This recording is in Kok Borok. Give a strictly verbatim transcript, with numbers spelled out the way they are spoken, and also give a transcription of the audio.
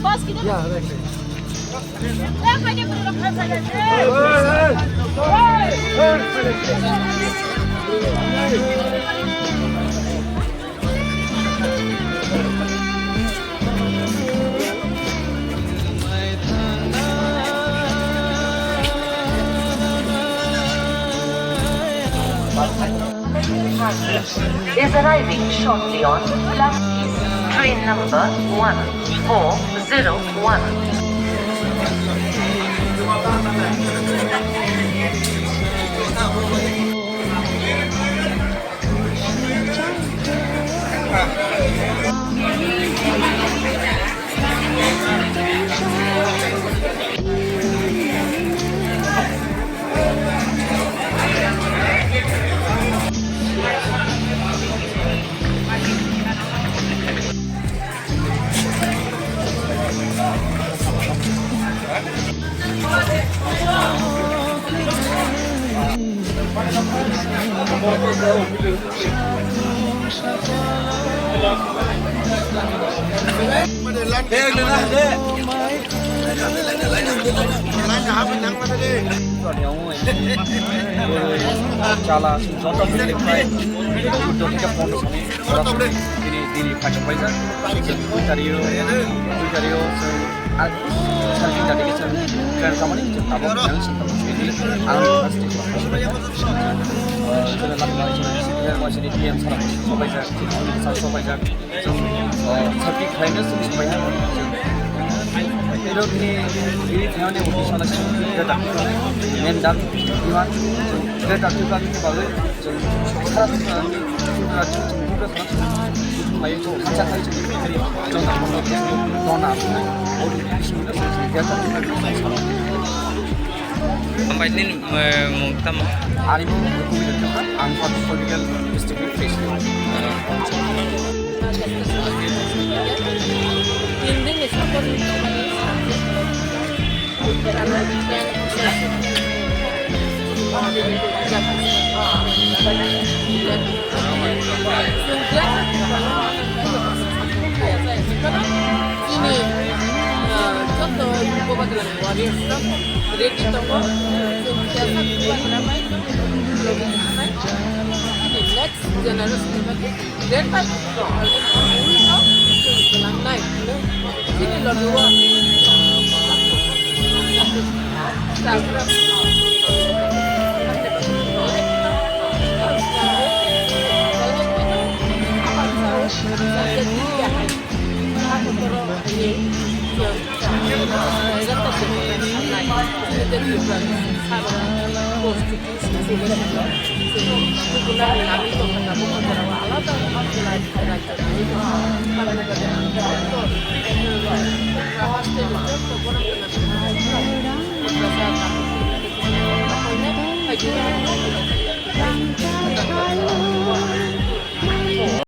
Yeah, right, right. Is arriving shortly on platform. Train number one four zero one. Chala, joto bini phai, joto bini phai, bini, bini phai paijak. Dui tario, dui tario, chwng, ah, sal tin tario chwng train kamani, chwng tabuk yang sing tabuk sini, ang first station paijak. Ah, chwng lama chwng sini, yang masih di P M sal sopaijak, sal sopaijak. Chwng, ah, safety khlaina chwng sopaijak. Iro bini, bini thani uti sana sing, kita tak, main dan, iwan, kita tak juga bini bagai. Hambai nini, eh, mung tamo? Ani mung Kubi Duthuka, ang Political District Face. Chini, ah, joto Bogotani warriors rok ready tongo. Chini next generation ni bagwi great fight. Ui no, chwng swlangnai. Chini logi o.